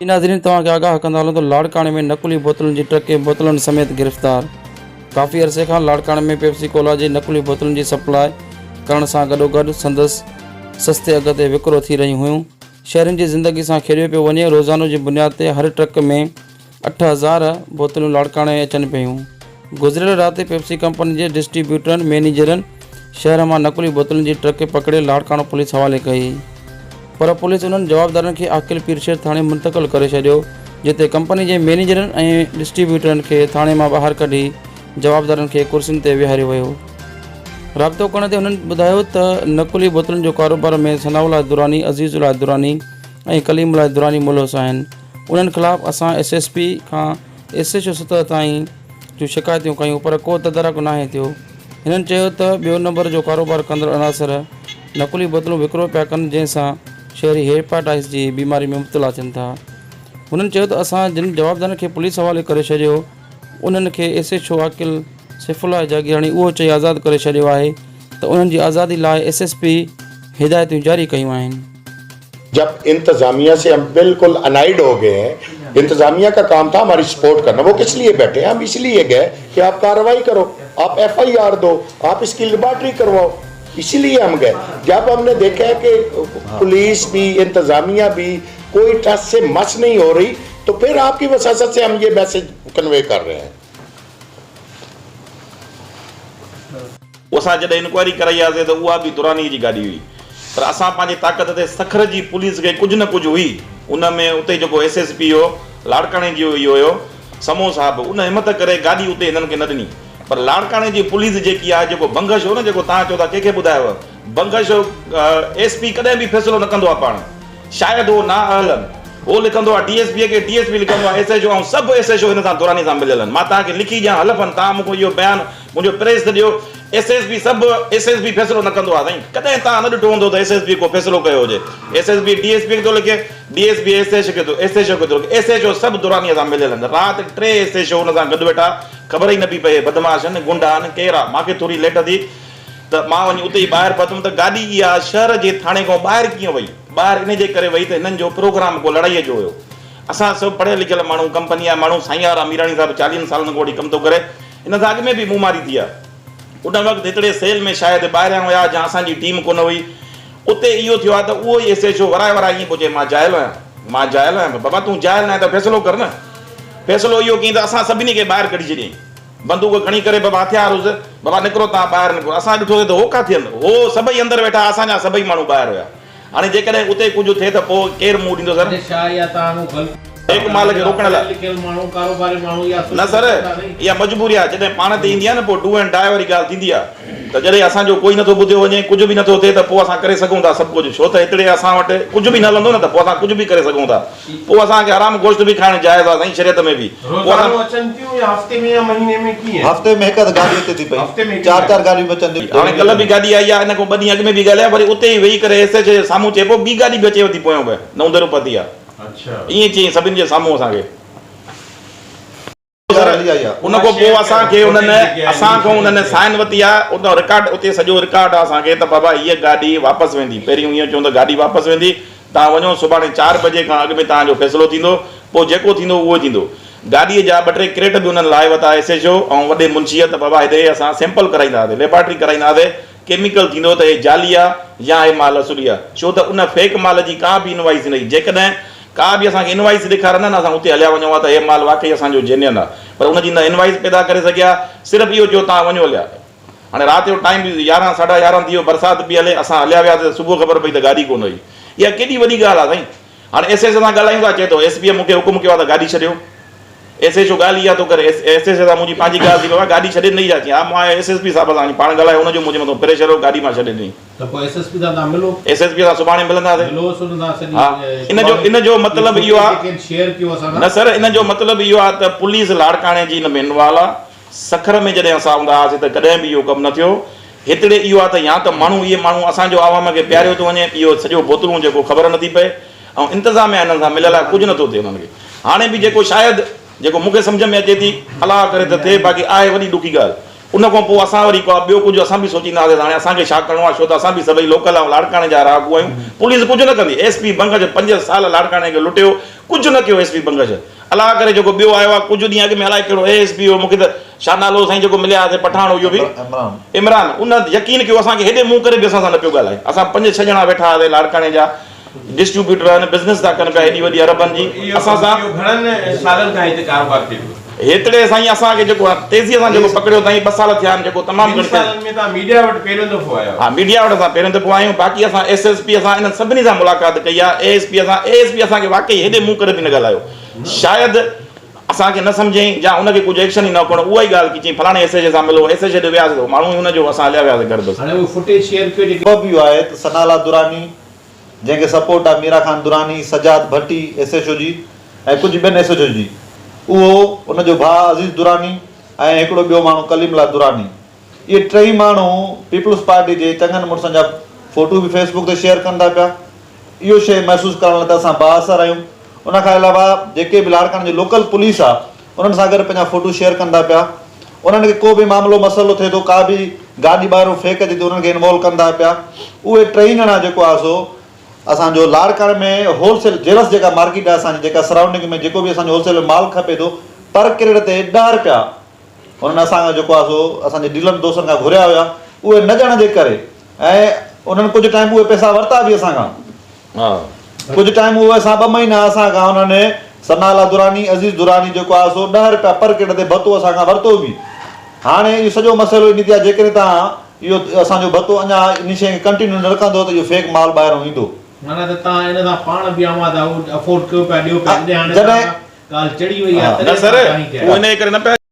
جي ناظرين توهان کي آگاهه ڪندا هلون ته لاڙڪاڻي ۾ نقلي بوتلن جي ٽرڪ ۽ بوتلن سميت گرفتار ڪافي عرصي کان لاڙڪاڻي ۾ پيپسي ڪولا جي نقلي بوتلن جي سپلاء ڪرڻ سان گڏوگڏ سندس سستي اگهه تي وڪرو ٿي رهيون هيون شهرين جي زندگي سان کيڏيو پيو وڃي روزانو جي بنياد تي هر ٽرڪ ۾ 8000 بوتلون لاڙڪاڻي اچن پيون. گذريل رات پيپسي ڪمپني جي ڊسٽريبيوٽرن مئنيجرن شهر مان نقلي بوتلن جي ٽرڪ پڪڙي لاڙڪاڻو پوليس حوالي ڪئي پر پوليس انهن جوابدارن کي عاقل پيرشير ٿاڻي منتقل ڪري ڇڏيو جتي ڪمپني جي مئنيجرن ۽ ڊسٽريبيوٽرن کي ٿاڻي مان ٻاهر ڪڍي جوابدارن کي ڪرسين تي ويهاريو ويو. رابطو ڪرڻ تي هنن ٻڌايو ته نقلي بوتلن جو ڪاروبار ۾ ثناء الله دراني، عزيز الله دراني ۽ ڪليم الله دراني ملوث آهن انهن خلاف اسان ايس ايس پي کان ايس ايڇ او سطح تائين جون شڪايتون ڪيون پر ڪو تدارڪ ناهي ٿيو. هنن چيو ته ٻيو نمبر جو ڪاروبار ڪندڙ عناصر نقلي بوتلون وڪرو پيا ڪن جنهن سان شهري هيپاٽائس جي بيماري ۾ مبتلا ٿين ٿا. هنن چيو ته اسان جن جوابدارن کي پوليس حوالي ڪري ڇڏيو انهن کي S H O Aqil Saifullah Jagirani اهو چئي آزاد ڪري ڇڏيو آهي ته انهن جي آزادي لاء ايس ايس پي هدايتون جاري ڪيون آهن. جب انتظاميه سي هم بلڪل انائيڊ هو گئي هين انتظاميه کا ڪام تھا هماري سپورٽ کرنا وو ڪس ليي بيٺي هين هم اس ليي گئي ڪي آپ ڪارروائي کرو آپ ايف I R دو آپ اس ڪي ليبارٽري کروائو اسی ليي هم گئي جب هم ني ديکها هي ڪي پوليس بي انتظاميه بي ڪوئي ٽس سي مس نهين هو رهي تو پهر آپ ڪي وساست سي هم يي ميسج ڪنوي ڪر رهي هين. اسان جڏهن انڪوائري ڪرائي آسي ته اها به دراني جي گاڏي هئي پر اسان پنهنجي طاقت تي سکر جي پوليس کي ڪجهه نه ڪجهه هئي ان ۾ اتي جيڪو ايس ايس پي هو لاڙڪاڻي جو ئي هيو سمون صاحب ان همت ڪري گاڏي اتي هنن کي نه ڏني پر لاڙڪاڻي جي پوليس جيڪي آهي جيڪو بنگش هو نه جيڪو توهان چئو ٿا ڪنهن کي ٻڌايو بنگش ايس پي ڪڏهن به فيصلو نه ڪندو آهي پاڻ شايد هو نااهل آهن. هو لکندو آهي ڊي ايس پي کي، ڊي ايس پي لکندو آهي ايس ايڇ او ۽ سڀ ايس ايڇ او هن سان دراني سان مليل آهن. مان توهان کي لکي ڏيان حلفن توهان مون کان اهو بيان منهنجو پريس تي ڏيو. ايس ايس پي سڀ ايس ايس پي فيصلو نه ڪندو آهي سائين. ڪڏهن توهان نه ڏٺو هوندو ته ايس ايس پي ڪو فيصلو ڪيو هجي. S S P D S P کي ٿو لکي، D S P S H کي ٿو ايس ايڇ او کي ٿو لکي. ايس ايڇ او سڀ دراني سان مليل آهن. رات ٽي ايس ايڇ او ان سان گڏ ويٺا خبر ئي نه پئي پئي بدمعاش آهن گنڊا آهن ڪير آهي. مان کي ٿوري ليٽ ٿي ته مان وڃي اتي ئي ٻاهر پهتم ته گاڏي اها شهر جي ٿاڻي کان ٻاهر ڪيئن وئي؟ ٻاهر ان جي ڪري وئي ته هنن جو پروگرام ڪو لڙائيء جو هيو. اسان سڀ پڙهيل لکيل ماڻهو، ڪمپنيء جا ماڻهو، سائين وارا ميراڻي صاحب چاليهن سالن کان وٺي ڪم ٿو ڪري. هن سان اڳ ۾ به منهن ماري ٿي آ. ان وقت هتڙي سيل ۾ شايد ٻاهريان هيا يا اسان جي ٽيم ڪونه هئي. اتي اهو ٿيو آ ته اهو ئي ايس ايڇ او ورائي ورائي ائين پيو چئي مان جاهل آهيان، مان جاهل آهيان. بابا تون جاهل ناهين ته فيصلو ڪر نه. فيصلو اهو ڪيائين ته اسان سڀني کي ٻاهر ڪڍي ڇڏيائين. بندوق کڻي ڪري بابا هٿيار هيس، بابا نڪرو توهان ٻاهر نڪرو. اسان ڏٺوسين ته هو ڪاٿي آهن. هو سڀئي اندر ويٺا ها، اسان جا سڀئي ماڻهو ٻاهر هيا. هاڻي جيڪڏهن اتي ڪجهه ٿئي ته پوء ڪير منهن ڏيندو سر؟ ايڪ مال کي روڪڻ لاء. نه سر اها مجبوري آهي جڏهن پاڻ تي ايندي آهي نه پوء do and ڊاء واري ڳالهه ٿيندي آهي ته جڏهن اسان جو ڪوئي نٿو ٻڌيو وڃي ڪجهه به نٿو ٿئي ته پوء اسان ڪري سگهون ٿا سڀ ڪجهه ڇو ته هتڙي اسان وٽ ڪجهه به نه هلندو نه ته پوء اسان ڪجهه به ڪري سگهون ٿا پوء اسان کي حرام گوشت به کائڻ جائز آهي سائين شريعت ۾ به پوء اسان روزانو اچن ٿيون يا هفتي ۾ يا مهيني ۾ ڪيئن؟ هفتي ۾ هڪ اڌ گاڏي اچي ٿي پئي. هفتي ۾ هڪ چار چار گاڏي. گاڏيون به اچن ٿيون. هاڻي ڪلهه به گاڏي آئي آهي ان کان ٻه ڏينهن اڳ ۾ به ڳالهايا وري اتي ئي ويهي ڪري ايس ايڇ جي سامهون چئي پيو ٻي گاڏي به اچيو ٿي پويان به نئون ديرو پهتي آهي ائين چيائين سڀني جي سامهون اسان کي. سر ان کان پوء اسان کي انهن اسان کان انهن سائن ورتي آهي ان رڪارڊ اتي سڄو رڪارڊ آهي اسان کي ته بابا هيء گاڏي واپس ويندي پهريون ائين چون ته گاڏي واپس ويندي توهان وڃو سڀاڻي چار بجي کان اڳ ۾ توهان جو فيصلو ٿيندو پوء جيڪو ٿيندو اهو ٿيندو گاڏيء جا ٻه ٽي ڪريٽ به انهن لاهي ورتا ايس ايڇ او ۽ وڏي منشيء ته بابا هتي اسان سيمپل ڪرائينداسين ليبارٽري ڪرائينداسين ڪيميڪل ٿيندو ته هي جعلي آ يا هي مال اصلي آ ڇو ته ان فيڪ مال جي ڪا به انوائس نه هئي جيڪڏهن ڪا به اسان کي انوائس ڏيکارن ها نه اسان اتي هليا وڃون ها ته هي مال واقعي اسان جو جينين آ پر ان جي نه انوائس پيدا ڪري سگهيا صرف اهو چيو توهان وڃو هليا هاڻي رات جو ٽائيم به يارهن ساڍا يارهن ٿي ويو برسات پئي هلي اسان هليا وياسي ته صبح خبر پئي ته گاڏي ڪونه هئي اها ڪيڏي وڏي ڳالهه آ سائين هاڻي ايس ايس سان ڳالهايون ٿا چئي ٿو ايس پي مون کي حڪم ڪيو آ ته گاڏي ڇڏيو ايس ايڇ او ڳالهه اها ٿو ڪري ايس ايس ايڇ سان منهنجي پنهنجي ڳالهه ٿي بابا گاڏي ڇڏي ڏني ڇا چيائين ها مان ايس ايس پي صاحب سان وڃي پاڻ ڳالهايو ان جو منهنجي مٿان پريشر هو گاڏي مان ڇڏي ڏني. ته پوء ايس ايس پي سان توهان ملو. ايس ايس پي سان سڀاڻي ملنداسين. ملوس ان سان سڄي ها ان جو ان جو مطلب اهو آ جيڪي شيئر ڪيو اسان سان. نه سر ان جو مطلب اهو آ ته پوليس لاڙڪاڻي جي ان ۾ انوالو آ سکر ۾ جڏهن اسان هوندا هئاسين ته ڪڏهن به اهو ڪم نه ٿيو. هتڙي اهو آهي ته يا ته ماڻهو اهي ماڻهو اسان جو عوام کي پياريو ٿو وڃي اهو سڄو بوتلون جيڪو خبر نٿي پئي ۽ انتظاميا هنن سان مليل آهي ڪجهه نٿو ٿئي انهن کي هاڻي به جيڪو شايد جيڪو مون کي سمجهه ۾ اچي ٿي الله ڪري ته ٿئي باقي آهي وڏي ڏکي ڳالهه. ان کان پوء اسان وري ڪو ٻيو ڪجهه اسان به سوچيندا هئاسين ته هاڻي اسان کي ڇا ڪرڻو آهي ڇو ته اسان به سڀئي لوڪل آهيون لاڙڪاڻي جا رهاڪو آهيون پوليس ڪجهه نه ڪندي ايس پي بنگش پنج سال لاڙڪاڻي کي لٽيو ڪجهه نه ڪيو ايس پي بنگش الله ڪري جيڪو ٻيو آيو آهي ڪجهه ڏينهن اڳ ۾ الائي ڪهڙو اي ايس پي هو مونکي ته ڇا نالو سائين جيڪو مليا هئاسين پٺاڻ اهو به عمران ان يقين ڪيو اسان کي هيڏي منهن ڪري به اسان سان نه پيو ڳالهائي اسان پنج ڇهه ڄڻا ويٺا هئاسين لاڙڪاڻي جا ڊسٽريبيوٽر آهن بزنس ٿا ڪن پيا هيڏي وڏي اربن جي اسان سان اهو گهڻن سالن کان هتي ڪاروبار ٿئي پيو. هيتڙي سائين اسان کي جيڪو تيزي سان جيڪو پڪڙيو اٿائين ٻه سال ٿيا آهن جيڪو تمام ٻن گهڻي تيز سالن ۾ توهان ميڊيا وٽ پهريون دفعو آيا آهيو. ها ميڊيا وٽ اسان پهريون دفعو آيا آهيون باقي اسان ايس ايس پي سان انهن سڀني سان ملاقات ڪئي آهي اي ايس پي سان اي ايس پي اسان کي واقعي هيڏي منهن ڪري به نه ڳالهايو شايد اسان کي نه سمجهيائين يا ان کي ڪجهه ايڪشن ئي نه کڻو اها ئي ڳالهه ڪي چيائين فلاڻي ايس ايڇ اي سان ملو ايس ايڇ اي ڏي وياسين ته ماڻهو ئي ان جو اسان هليا وياسين گهر بس. هاڻي اهي فوٽيج شيئر ڪيو جيڪي. سبب اهو آهي ته ثناء الله دراني جنهن کي سپورٽ آهي Mira Khan Durrani, Sajjad Bhatti S H O جي ۽ ڪجهه ٻين ايس ايڇ او جي اهو ان جو ڀاء عزيز دراني ۽ هڪڙو ٻيو ماڻهو ڪليم الله دراني اهي ٽئي ماڻهو پيپلز پارٽي جي چڱن مڙسن جا فوٽو به فيس بڪ تي شيئر ڪن ٿا پيا اهو شيء محسوس ڪرڻ لاء ته اسان بااثر آهيون ان کان علاوه جيڪي به لاڙڪاڻي جي لوڪل پوليس آهي انهن سان گڏ پنهنجا فوٽو شيئر ڪن ٿا پيا انهن کي ڪو به معاملو مسئلو ٿئي ٿو ڪا به گاڏي ٻاهرون فيڪ اچي ٿي انهن کي انوالو ڪن ٿا پيا اهي ٽئي ڄڻا جيڪو آهي سو اسان جو لاڙڪاڻي ۾ هول سيل جيلس جيڪا مارڪيٽ آهي اسان جي جيڪا سرائونڊنگ ۾ جيڪو به اسان جو هول سيل مال کپي ٿو پر ڪريٽ تي ڏهه رپيا انهن اسان کان جيڪو آهي سو اسان جي ڊيلرن دوستن کان گهريا هيا اهي نه ڏيڻ جي ڪري ۽ انهن ڪجهه ٽائيم اهي پئسا ورتا به اسان کان ڪجهه ٽائيم اهي اسان ٻه مهينا اسان کان انهن ثناء الله دراني عزيز دراني جيڪو آهي سو ڏهه رپيا پر ڪريٽ تي ڀتو اسان کان ورتو به هاڻي اهو سڄو مسئلو ان تي آهي جيڪڏهن توهان اهو اسان جو ڀتو اڃا ان شيء کي ڪنٽينيو نه رکندو ته اهو فيڪ مال ٻاهران ايندو. معنيٰ ته توهان ان سان پاڻ به آماده آهيو افورڊ ڪيو پيا ڏيو پيا جڏهن هاڻي توهان کان ڳالهه چڙهي وئي آهي نه تڏهن سر توهان دانهين ڪيا. هو انهيء ڪري نه پيا.